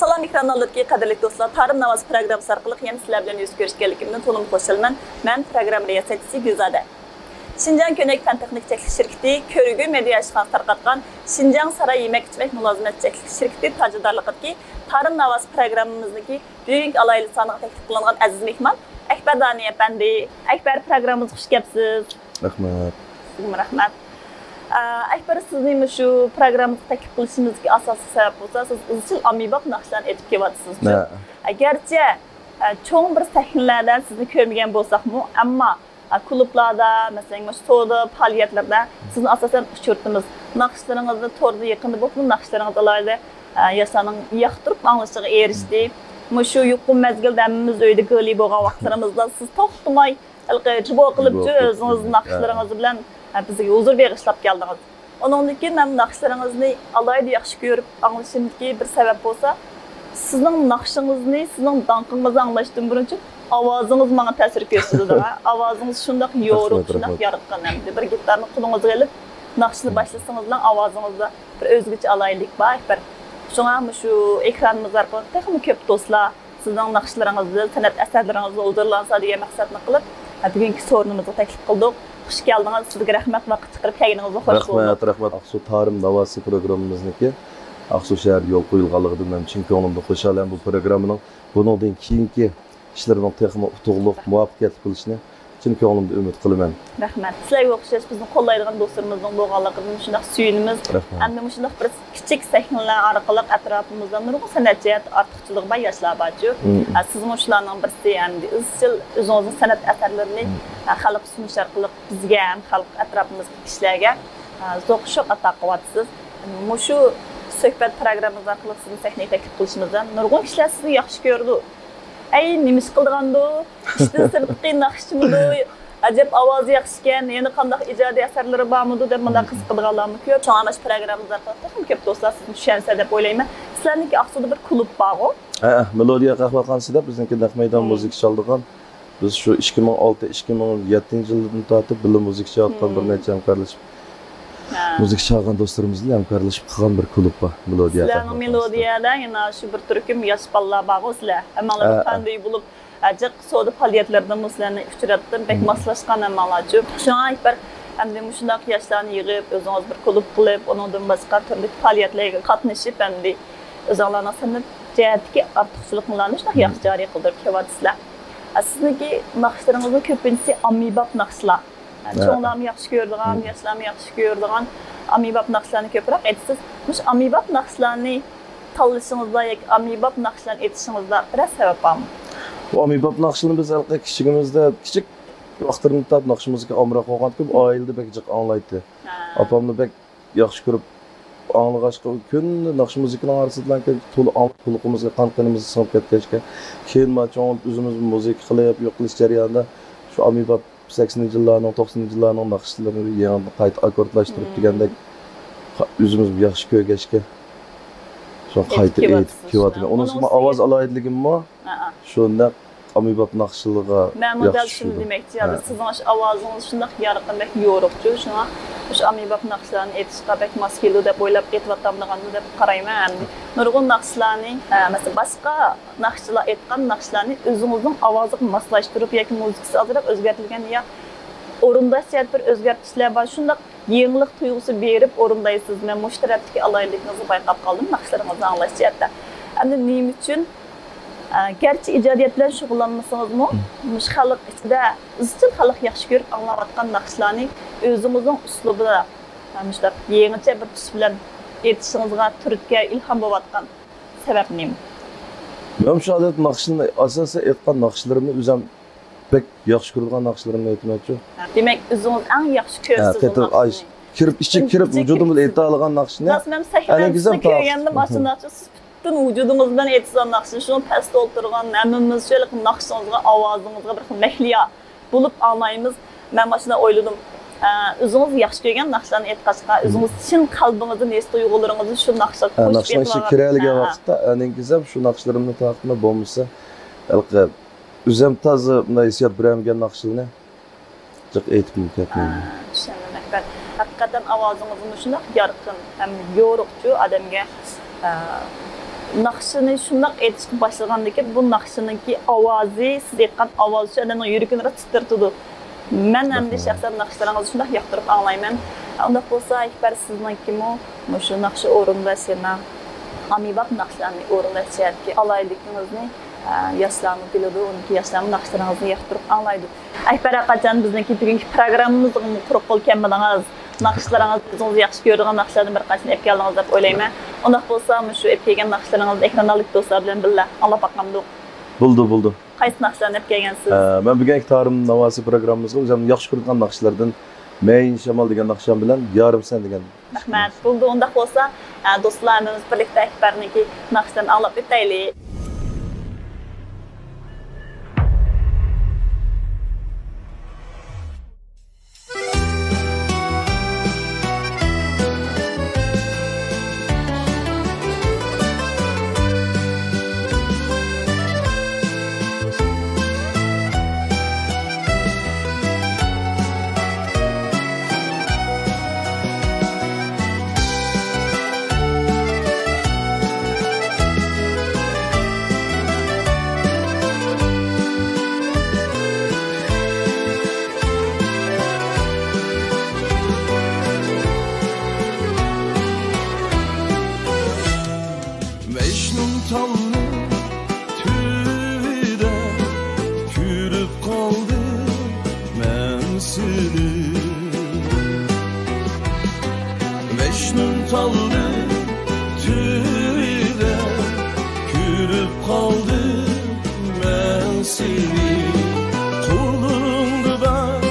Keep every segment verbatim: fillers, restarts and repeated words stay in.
سالام ئېكران ئالدىدىكى قەدىرلىك دوستلار، تارىم ناۋاسى پروگراممىسى ئارقىلىق يەنە سىلەر بىلەن يۈز كۆرۈشكەنلىكىمدىن تولىمۇ خۇشالمەن. مەن پروگرامما رىياسەتچىسى گۈلزادە. شىنجاڭ كۆنەك پەن تېخنىكا چەكلىك شىركىتى كۆرگۈ مېدىيا ئىشخانىسى تارقاتقان شىنجاڭ ساراي يېمەك ئىچمەك مۇلازىمەت چەكلىك شىركىتى تاجدارلىقىدىكى تارىم ناۋاسى پروگراممىمىزنىڭكى بۈگۈنكى ئالاھىدە سانىغا تەكلىپ قىلىنغان ئەزىز مېھمان ئەكبەر دانى ئەپەندى. ئەكبەر، پروگراممىمىزغا خۇش كەپسىز. رەھمەت. سىزگىمۇ رەھمەت. ئە، ئەكبەر، سىزنى مۇشۇ پروگراممىمىزغا تەكلىپ قىلىشىمىزدىكى ئاساسلىق سەۋەب بولسا، سىز ئىزچىل ئاممىباب ناخشىلارنى ئېيتىپ كېلىۋاتىسىز. نە. ئە، گەرچە، ئە، چوڭ بىر سەھنىلەردە سىزنى كۆرمىگەن بولساقمۇ، ئەمما، ئە، كۇلۇبلاردا، مەسىلەن، مۇشۇ سودا پائالىيەتلىرىدە سىزنى ئاساسەن ئۇچرىتىمىز. ناخشىلىرىڭىزنى توردا يېقىندا بولۇپمۇ ناخشىلىرىڭىز ئالاھىدە، ئە، ياشلارنىڭ ياقتۇرۇپ ئاڭلىشىغا ئېرىشتى. مۇشۇ يۇقۇم مەزگىلىدە ھەممىمىز ئۆيدە گېلى بولغان ۋاقىتلىرىمىزدا سىز توختىماي ھېلىقى جۇبو قىلىپ جۇ ئۆزىڭىز ناخشىلىرىڭىز بىلەن، ھە، بىزگە ھۇزۇر بېغىشلاپ كەلدىڭىز. ئۇنىڭدىن كېيىن مەن ناخشىلىرىڭىزنى ئالاھىدە ياخشى كۆرۈپ ئاڭلىشىمدىكى بىر سەۋەب بولسا، سىزنىڭ ناخشىڭىزنى، سىزنىڭ داڭقىڭىزنى ئاڭلاشتىن بۇرۇنچە ئاۋازىڭىز ماڭا تەسىر كۆرسىتىدۇ. ئاۋازىڭىز شۇنداق يورۇق، شۇنداق يارقىن. ئەمدى بىر گىتارنى قولىڭىزغا ئېلىپ، ناخشىنى باشلىسىڭىزلا ئاۋازىڭىزدا بىر ئۆزگىچە ئالاھىدىلىك بار، بىر. شۇڭا مۇشۇ ئېكرانىمىز ئارقىلىق تېخىمۇ كۆپ دوستلار سىزنىڭ ناخشىلىرىڭىزدىن، سەنئەت ئەسەرلىرىڭىزدىن ھۇزۇرلانسا دېگەن مەقسەتنى قىلىپ، بۈگۈنكى سورۇنىمىزغا تەكلىپ قىلدۇق. خۇش كەلدىڭىز، سىزگە رەھمەت، ۋاقىت چىقىرىپ كەلگىنىڭىزگە خوش بولدۇق. رەھمەت، رەھمەت. ئاقسۇ تارىم ناۋاسى پروگراممىمىزنىڭكى ئاقسۇ شەھەردە يولغا قويۇلغانلىقىدىن مەن چىن كۆڭلۈمدىن خۇشال ھەم بۇ پروگراممىنىڭ بۇنىڭدىن كېيىنكى ئىشلىرىنىڭ تېخىمۇ ئۇتۇقلۇق، مۇۋەپپەقىيەتلىك بولۇشىنى چىن كۆڭلۈمدىن ئۈمىد قىلىمەن. رەھمەت. سىلەرگە ئوخشاش بىزنى قوللايدىغان دوستلىرىمىزنىڭ بولغانلىقىدىن شۇنداق سۆيۈنىمىز. رەھمەت. ئەمدى مۇشۇنداق بىر كىچىك سەھنىلەر ئارقىلىق ئەتراپىمىزدا نۇرغۇن سەنئەت جەھەتتە ئارتۇقچىلىقى بار ياشلار بارچۇ. مم. ئە، سىزمۇ شۇلارنىڭ بىرسى، ئەمدى ئىزچىل ئۆزىڭىزنىڭ سەنئەت ئەسەرلىرىنى، مم، ئە، خەلققە سۇنۇش ئارقىلىق بىزگە ھەم خەلق ئەتراپىمىزدىكى كىشىلەرگە، ئە، زوق شوق ئاتا قىلىۋاتىسىز. مۇشۇ سۆھبەت پروگراممىمىز ئارقىلىق سىزنى سەھنىگە تەكلىپ قىلىشىمىزدا نۇرغۇن كىشىلەر سىزنى ياخشى كۆرىدۇ. ئەي، نېمە ئىش قىلىدىغاندۇ؟ ئىشتىن سىرتقى ناخشىچىمىدۇ؟ ئەجەب ئاۋازى ياخشىكەن، يەنە قانداق ئىجادىي ئەسەرلىرى بارمىدۇ دەپ مۇنداق قىزىقىدىغانلارمۇ كۆپ. شۇڭا مانا شۇ پروگراممىمىز ئارقىلىق تېخىمۇ كۆپ دوستلار سىزنى چۈشەنسە دەپ ئويلايمەن. سىلەرنىڭكى ئاقسۇدا بىر كۇلۇب بارغۇ؟ ھە، مېلودىيە قەھۋەخانىسى دەپ بىزنىڭكى نەق مەيدان، مم، مۇزىكا چالىدىغان. بىز شۇ ئىككى مىڭ ئالتە، ئىككى مىڭ يەتتىنچى يىلدىن تارتىپ بىللە مۇزىكا چېلىۋاتقان، مم، بىر نەچچە ھەمكارلىشىپ، ھە، مۇزىكا چالغان دوستلىرىمىز بىلەن ھەمكارلىشىپ قىلغان بىر كۇلۇب بار، مېلودىيە قەھۋەخانىسى. سىلەرنىڭ مېلودىيەدە يەنە شۇ بىر تۈركۈم ياش بالىلار بارغۇ سىلەر. ھەممىڭلار، ھە، بىر، ھە، قەندىي بولۇپ، ئە، جىق سودا پائالىيەتلىرىدىمۇ سىلەرنى ئۇچراتتىم. بەك، مم، ماسلاشقان ھەممىڭلارچۇ. شۇڭا ئەكبەر، ئەمدى مۇشۇنداق ياشلارنى يىغىپ، ئۆزىڭىز بىر كۇلۇب قىلىپ، ئۇنىڭدىن باشقا تۈرلۈك پائالىيەتلەرگە قاتنىشىپ، ئەمدى ئۆزۈڭلارنىڭ سەنئەت جەھەتتىكى ئارتۇقچىلىقىڭلارنى شۇنداق، مم، ياخشى جارى قىلدۇرۇپ كېلىۋاتىسىلەر. ئە، سىزنىڭكى ناخشىلىرىڭىزنىڭ كۆپىنچىسى ئاممىباب ناخشىلار. ھە. چوڭلارمۇ ياخشى كۆرىدىغان، مم، ياشلارمۇ ياخشى كۆرىدىغان ئاممىباب ناخشىلارنى كۆپرەك ئېيتىسىز. مۇشۇ ئاممىباب ناخشىلارنى تاللىشىڭىزدا ياكى ئاممىباب ناخشىلارنى ئېيتىشىڭىزدا بىرەر سەۋەب بارمۇ؟ بۇ ئاممىباب ناخشىلىرىنى بىز ھېلىقى كىچىكىمىزدە، كىچىك ۋاقىتلىرىمدا تارتىپ ناخشا مۇزىكا ئامراق بولغانتىكى، بۇ ئائىلىدە بەك جىق ئاڭلايتتى. ھە. ئاپاممۇ بەك ياخشى كۆرۈپ ئاڭلىغاچقا، كۈندە ناخشا مۇزىكىنىڭ ئارىسىدىلا تولا ئاڭلاپ، قۇلىقىمىزغا، قان قېنىمىزغا سىڭىپ كەتكەچكە، كېيىن ما چوڭىيىپ ئۆزىمىز مۇزىكا قىلىپ، يوق قىلىش جەريانىدا شۇ ئاممىباب سەكسىنىنچى يىللارنىڭ، توقسىنىنچى يىللارنىڭ ناخشىلىرىنى يېڭىدىن قايتا ئاككوردلاشتۇرۇپ، مم، دېگەندەك، قا-، ئۆزىمىز ياخشى كۆرگەچكە، شۇ قايتا ئېيتىپ كېلىۋاتىمەن. ئۇنىڭ ئۈستىگە ئاۋاز ئالاھىدىلىكىممۇ شۇ نەق ئاممىباب ناخشىلىرىغا مەنمۇ دەل شۇنى دېمەكچى ھازىر. ھە. سىزنىڭ ئاشۇ ئاۋازىڭىز شۇنداق يارقىن، بەك يورۇقچۇ. شۇڭا مۇشۇ ئاممىباب ناخشىلارنى ئېيتىشقا بەك ماس كېلىدۇ دەپ ئويلاپ ئېيتىۋاتامدىغاندۇ دەپ قارايمەن. ئەمدى نۇرغۇن ناخشىلارنى، ھە، مەسىلەن، باشقا ناخشىچىلار ئېيتقان ناخشىلارنى ئۆزىڭىزنىڭ ئاۋازىغا ماسلاشتۇرۇپ ياكى مۇزىكىسى ئازراق ئۆزگەرتىلگەن يا ئورۇنداش جەھەتتە بىر ئۆزگەرتىشلەر بار. شۇنداق يېڭىلىق تۇيغۇسى بېرىپ ئورۇندايسىز. مەن مۇشۇ تەرەپتىكى ئالاھىدىلىكىڭىزنى بايقاپ قالدىم، ناخشىلىرىڭىزنى ئاڭلاش جەھەتتە. ئەمدى نېمە ئۈچۈن، ئە، گەرچە ئىجادىيەت بىلەن شۇغۇللانمىسىڭىزمۇ، مم، مۇشۇ خەلق ئىچىدە ئىزچىل خەلق ياخشى كۆرۈپ ئاڭلاۋاتقان ناخشىلارنى ئۆزىڭىزنىڭ ئۇسلۇبىدا، ئە، مۇشۇنداق يېڭىچە بىر تۈس بىلەن ئېيتىشىڭىزغا تۈرتكە، ئىلھام بولۇۋاتقان سەۋەب نېمە؟ مەن شۇ ئادەتتە ناخشىنى، ئاساسەن ئېيتقان ناخشىلىرىمنى ئۆزۈم بەك ياخشى كۆرىدىغان ناخشىلىرىمنى ئېيتىمەنچۇ. دېمەك، ئۆزىڭىز ئەڭ ياخشى كۆرىسىز ئۇ ناخشىنى. كىرىپ، ئىچىگە كىرىپ، ۋۇجۇدۇم بىلەن ئېيتالىغان ناخشىنى. ئەنە گۈزەل سەھنىدە كۆرگەندىمۇ ئاشۇ ناخشا سىز پۈتۈن ۋۇجۇدىڭىز بىلەن ئېيتىسىز ناخشىنى. شۇ پەستە ئولتۇرغان ھەممىمىز شۇ ناخشىڭىزغا، ئاۋازىڭىزغا بىر خىل مەھلىيا بولۇپ ئاڭلايمىز. مەن ماشۇنداق ئويلىدىم. ئە، ئۆزىڭىز ياخشى كۆرگەن ناخشىلارنى ئېيتقاچقا، ئۆزىڭىز چىن قەلبىڭىزدىن، ھېس تۇيغۇلىرىڭىزنى شۇ ناخشىغا قوشۇپ ئېيتىۋالغان. ناخشىنىڭ ئىچىگە كىرەلىگەن ۋاقىتتا، ئەنە گۈزەل شۇ ناخشىلىرىمنى تارتىمەن، بولمىسا، ھېلىقى ئۆزۈم تازا مۇنداق ھېسسىيات بېرەلمىگەن ناخشىلارنى جىق ئېيتىپمۇ كەتمەيمەن. ھە، چۈشەندىم، ئەكبەر. ھەقىقەتەن ئاۋازىڭىزمۇ شۇنداق يارقىن ھەم يورۇقچۇ، ئادەمگە، ئە، ناخشىنى شۇنداق ئېيتىشقا باشلىغاندىكىن، بۇ ناخشىنىڭكى ئاۋازى، سىز ئېيتقان ئاۋاز شۇ ئادەمنىڭ يۈرىكىنى تىترىتىدۇ. مەن ئەمدى رەھمەت. شەخسەن ناخشىلىرىڭىزنى شۇنداق ياقتۇرۇپ ئاڭلايمەن. ئۇنداق بولسا، ئەكبەر، سىزنىڭكىمۇ مۇشۇ ناخشا ئورۇنلاشنى، ئاممىباب ناخشىلارنى ئورۇنلاش جەھەتتىكى ئالاھىدىلىكىڭىزنى، ئە، ياشلارمۇ بىلىدۇ، ئۇنىڭكى ياشلارمۇ ناخشىلىرىڭىزنى ياقتۇرۇپ ئاڭلايدۇ. ئەكبەر، ھەرقاچان بىزنىڭكى بۈگۈنكى پروگراممىمىزغىمۇ قۇرۇق قول كەلمىدىڭىز. ناخشىلىرىڭىز، ئۆزىڭىز ياخشى كۆرىدىغان ناخشىلاردىن بىر قانچىنى ئېلىپ كەلدىڭىز دەپ ئويلايمەن. ئۇنداق بولسا، مۇشۇ ئېلىپ كەلگەن ناخشىلىرىڭىزنى ئېكران ئالدىدىكى دوستلار بىلەن بىللە ئاڭلاپ باقامدۇق؟ بولىدۇ، بولىدۇ. قايسى ناخشىلارنى ئېلىپ كەلگەنسىز؟ ئە، مەن بۈگۈن ئەكتارىم ناۋاسى پروگراممىمىزغا ئۆزۈمنىڭ ياخشى كۆرىدىغان ناخشىلاردىن مەيىن شامال دېگەن ناخشام بىلەن يارىمسەن دېگەن. رەھمەت. بولدى، ئۇنداق بولسا، ئە، دوستلار، ھەممىمىز بىرلىكتە ئەكبەرنىڭكى ناخشىلىرىنى ئاڭلاپ ئۆتەيلى. مەجنۇن تالنىڭ تۈۋىدە كۆرۈپ قالدىم مەن سېنى. مەجنۇن تالنىڭ تۈۋىدە كۆرۈپ قالدىم مەن سېنى. قولۇڭدا بار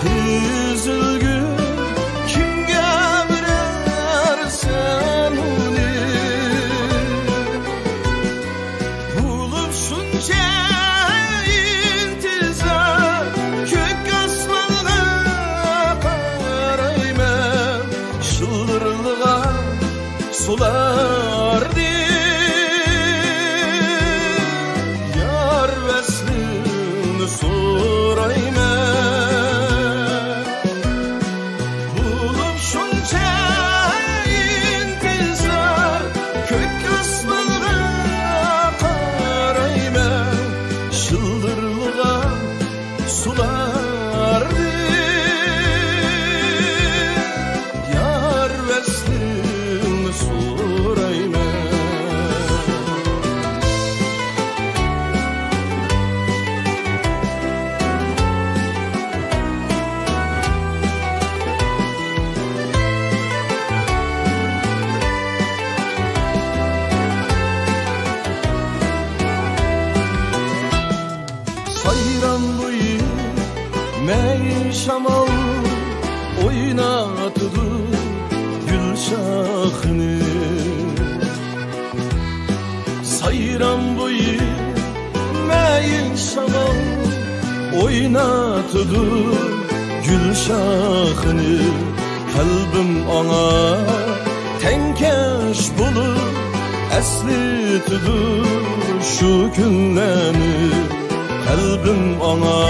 قىزىل گۈل، كىمگە بېرەرسەن ئۇنى؟ بولۇپ شۇنچە ئىنتىزار، كۆك ئاسمانغا قارايمەن، شىلدىرلىغان سۇلاردىن يار ۋەسلىڭنى سورايمەن. بولۇپ شۇنچە ئىنتىزار، كۆك ئاسمانغا قارايمەن، شىلدىرلىغان سۇلاردىن يار ۋەسلىڭنى سورايمەن. سايرام بويى مەيىن شامال ئويناتىدۇ گۈل شاخىنى. سايرام بويى مەيىن شامال ئويناتىدۇ گۈل شاخىنى. قەلبىم ئاڭا تەڭكەش بولۇپ ئەسلىتىدۇ شۇ كۈنلەرنى. قەلبىم ئاڭا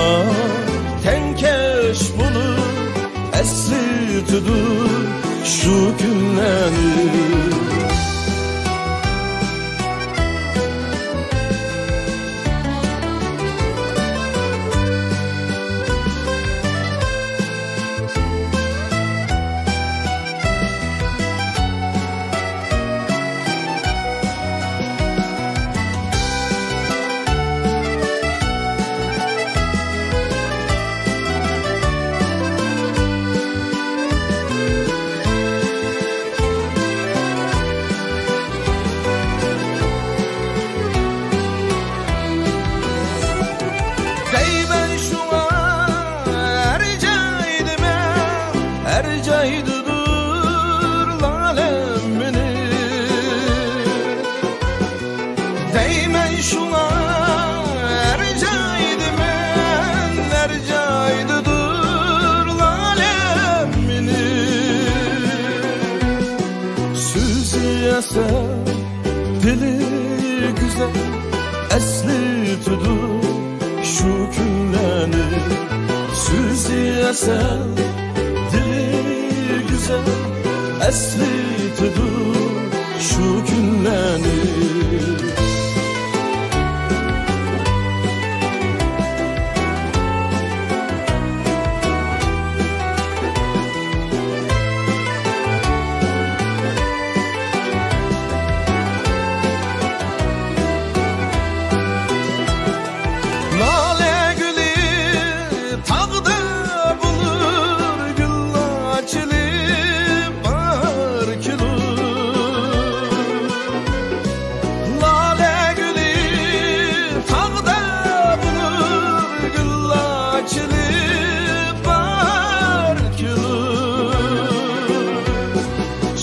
تەڭكەش بولۇپ ئەسلىتىدۇ شۇ كۈنلەرنى. دەيمەن شۇڭا ھەر جايدا مەن، ھەر جايدىدۇر لالەم مېنىڭ. دەيمەن شۇڭا ھەر جايدا مەن، ھەر جايدىدۇر لالەم مېنىڭ. سۆزى ئەسەر، دىلى گۈزەل، ئەسلىتىدۇ شۇ كۈنلەرنى. سۆزى ئەسەر، دىلى گۈزەل، ئەسلىتىدۇ شۇ كۈنلەرنى.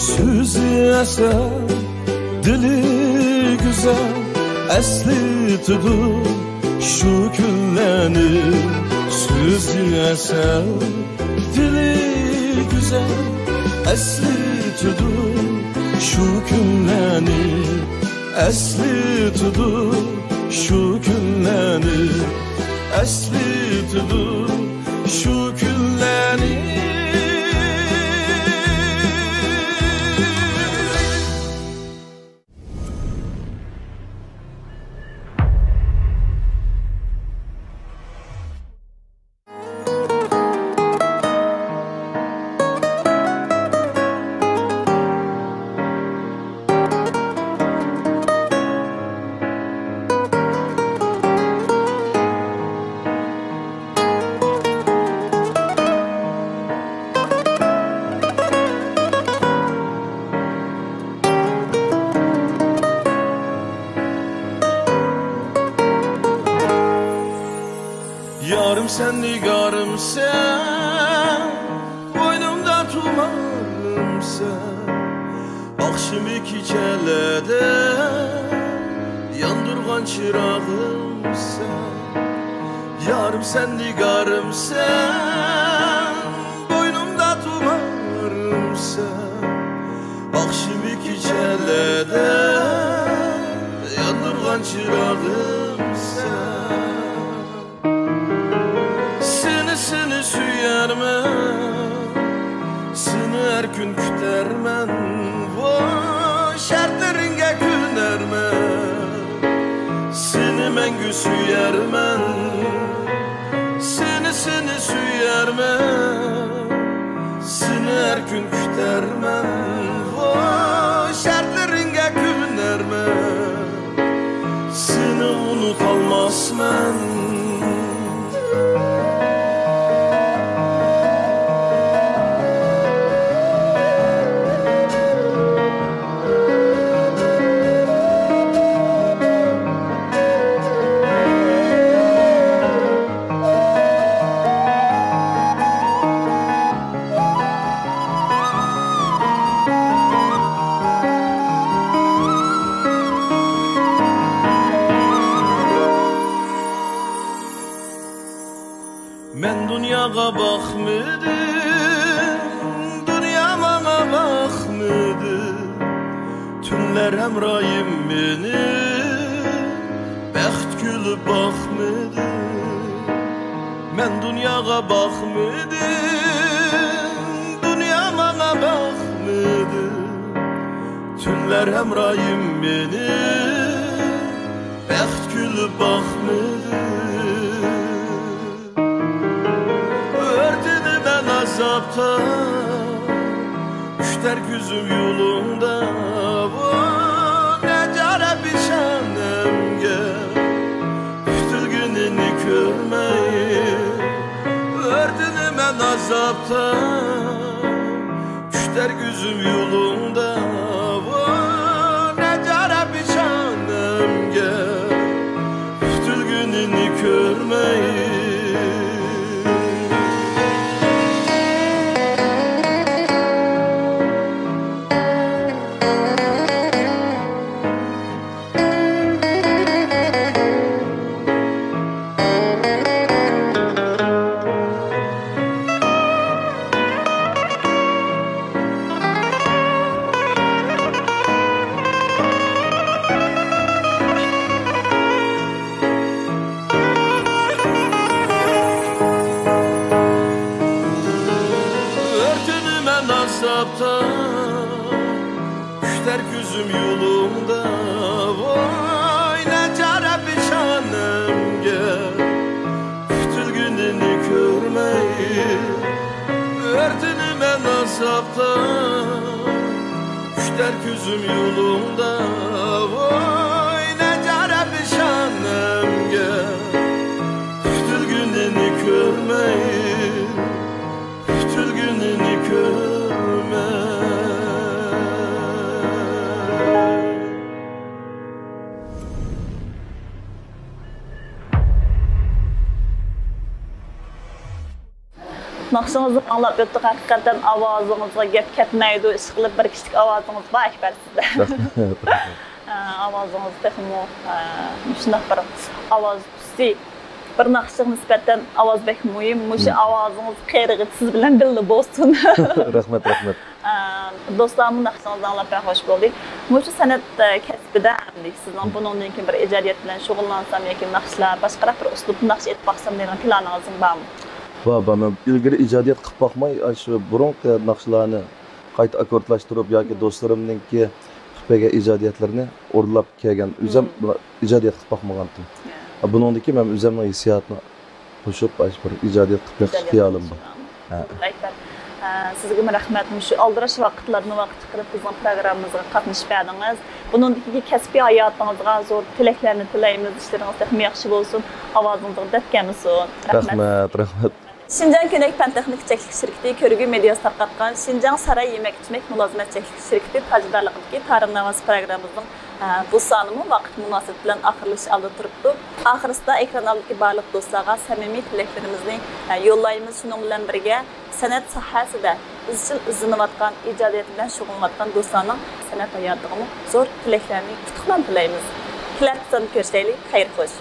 سۆزى ئەسەل، دىلى گۈزەل، ئەسلىتىدۇ شۇ كۈنلەرنى. سۆزى ئەسەل، دىلى گۈزەل، ئەسلىتىدۇ شۇ كۈنلەرنى. ئەسلىتىدۇ شۇ كۈنلەرنى، ئەسلىتىدۇ شۇ كۈنلەرنى. يارىم سەن، نىگارىم سەن، بوينۇمدا تۇمارىم سەن، ئاخشىمى كېچىلەردە ياندۇرغان چىراغىم سەن. يارىم سەن، نىگارىم سەن، بوينۇمدا تۇمارىم سەن، ئاخشىمى كېچىلەردە ياندۇرغان چىراغىم سەن. سېنى، سېنى سۆيەرمەن، سېنى ھەر كۈن كۈتەرمەن، ۋاي شەرتلىرىڭگە كۆنەرمەن. سېنى مەڭگۈ سۆيەرمەن، سېنى، سېنى سۆيەرمەن، سېنى ھەر كۈن كۈتەرمەن، ۋاي شەرتلىرىڭگە كۆنەرمەن. سېنى ئۇنتۇالماسمەن. مەن دۇنياغا باقمىدىم، دۇنيا ماڭا باقمىدى. تۈنلەر ھەمراھىم مېنى، بەخت كۈلۈپ باقمىدى. مەن دۇنياغا باقمىدىم، دۇنيا ماڭا باقمىدى. تۈنلەر ھەمراھىم مېنى، بەخت كۈلۈپ باقمىدى. ئۆرتىنىمەن ئازابتا، كۈتەر كۆزۈم يولۇڭدا، ۋو نەجارە پېشانەمگە، كۈتۈلگىنىنى كۆرمەي. ئۆرتىنىمەن ئازابتا، كۈتەر كۆزۈم يولۇڭدا، ۋو نەجارە پېشانەمگە، كۈتۈلگىنىنى كۆرمەي. ئۆرتىنىمەن ئازابتا، كۈتەر كۆزۈم يولۇڭدا، ۋاي نەجارە پېشانەمگە، كۈتۈلگىنىنى كۆرمەي. ئۆرتىنىمەن ئازابتا، كۈتەر كۆزۈم يولۇڭدا، ۋاي نەجارە پېشانەمگە، كۈتۈلگىنىنى كۆرمەي. كۈتۈلگىنىنى كۆرمەي. ناخشىڭىزنى ئاڭلاپ ئۆتتۇق، ھەقىقەتەن ئاۋازىڭىزغا گەپ كەتمەيدۇ، ئىشقىلىپ بىر كىشىلىك ئاۋازىڭىز بار ئەكبەر سىزدە. رەھمەت، رەھمەت. ئاۋازىڭىز تېخىمۇ شۇنداق بىر ئاۋاز تۈسى، بىر ناخشىغا نىسبەتەن ئاۋاز بەك مۇھىم. مۇشۇ ئاۋازىڭىز قېرىغىچە سىز بىلەن بىللە بولسۇن. رەھمەت، رەھمەت. دوستلارمۇ ناخشىڭىزنى ئاڭلاپ بەك خوش بولدى. مۇشۇ سەنئەت كەسپىدە ئەمدى سىزنىڭ بۇنىڭدىن كېيىن بىر ئىجادىيەت بىلەن شۇغۇللانسام ياكى ناخشىلار، باشقىراق بىر ئۇسلۇبتا ناخشا ئېيتىپ باقسام دەيدىغان پىلانىڭىزمۇ بارمۇ؟ بار، بار. مەن ئىلگىرى ئىجادىيەت قىلىپ باقماي، ئاشۇ بۇرۇنقى ناخشىلارنى قايتا ئاككوردلاشتۇرۇپ ياكى دوستلىرىمنىڭكى قىلىپ بەرگەن ئىجادىيەتلىرىنى ئورۇنلاپ كەلگەن. ئۆزۈم ئىجادىيەت قىلىپ باقمىغانتىم. بۇنىڭدىكى مەن ئۆزۈمنىڭ ھېسسىياتىنى قوشۇپ، ئاشۇ بىر ئىجادىيەت قىلىپ بېقىش خىيالىم بار. ھە. ئەكبەر، سىزگىمۇ رەھمەت. مۇشۇ ئالدىراش ۋاقىتلاردىن ۋاقىت چىقىرىپ بىزنىڭ پروگراممىمىزغا قاتنىشىپ بەردىڭىز. بۇنىڭدىكى كەسپىي ھاياتىڭىزغا زور تىلەكلەرنى تىلەيمىز. ئىشلىرىڭىز تېخىمۇ ياخشى بولسۇن. ئاۋازىڭىزغا دەرد كەلمىسۇن. رەھمەت. رەھمەت، رەھمەت. شىنجاڭ كۆنەك پەن تېخنىكا چەكلىك شىركىتى كۆرگۈ مېدىياسى تارقاتقان شىنجاڭ ساراي يېمەك ئىچمەك مۇلازىمەت چەكلىك شىركىتى تاجدارلىقىدىكى تارىم ناۋاز پروگراممىمىزنىڭ، ئە، بۇ سانىمۇ ۋاقىت مۇناسىۋىتى بىلەن ئاخىرلىشىش ئالدىدا تۇرۇپتۇ. ئاخىرسىدا ئېكران ئالدىدىكى بارلىق دوستلارغا سەمىمىي تىلەكلىرىمىزنى، ئە، يوللايمىز. شۇنىڭ بىلەن بىرگە، سەنئەت ساھەسىدە ئىزچىل ئىزدىنىۋاتقان، ئىجادىيەت بىلەن شۇغۇللىنىۋاتقان دوستلارنىڭ سەنئەت ھاياتىغىمۇ زور تىلەكلەرنى، ئۇتۇقلارنى تىلەيمىز. كېلەر ساندا كۆرۈشەيلى. خەير خوش.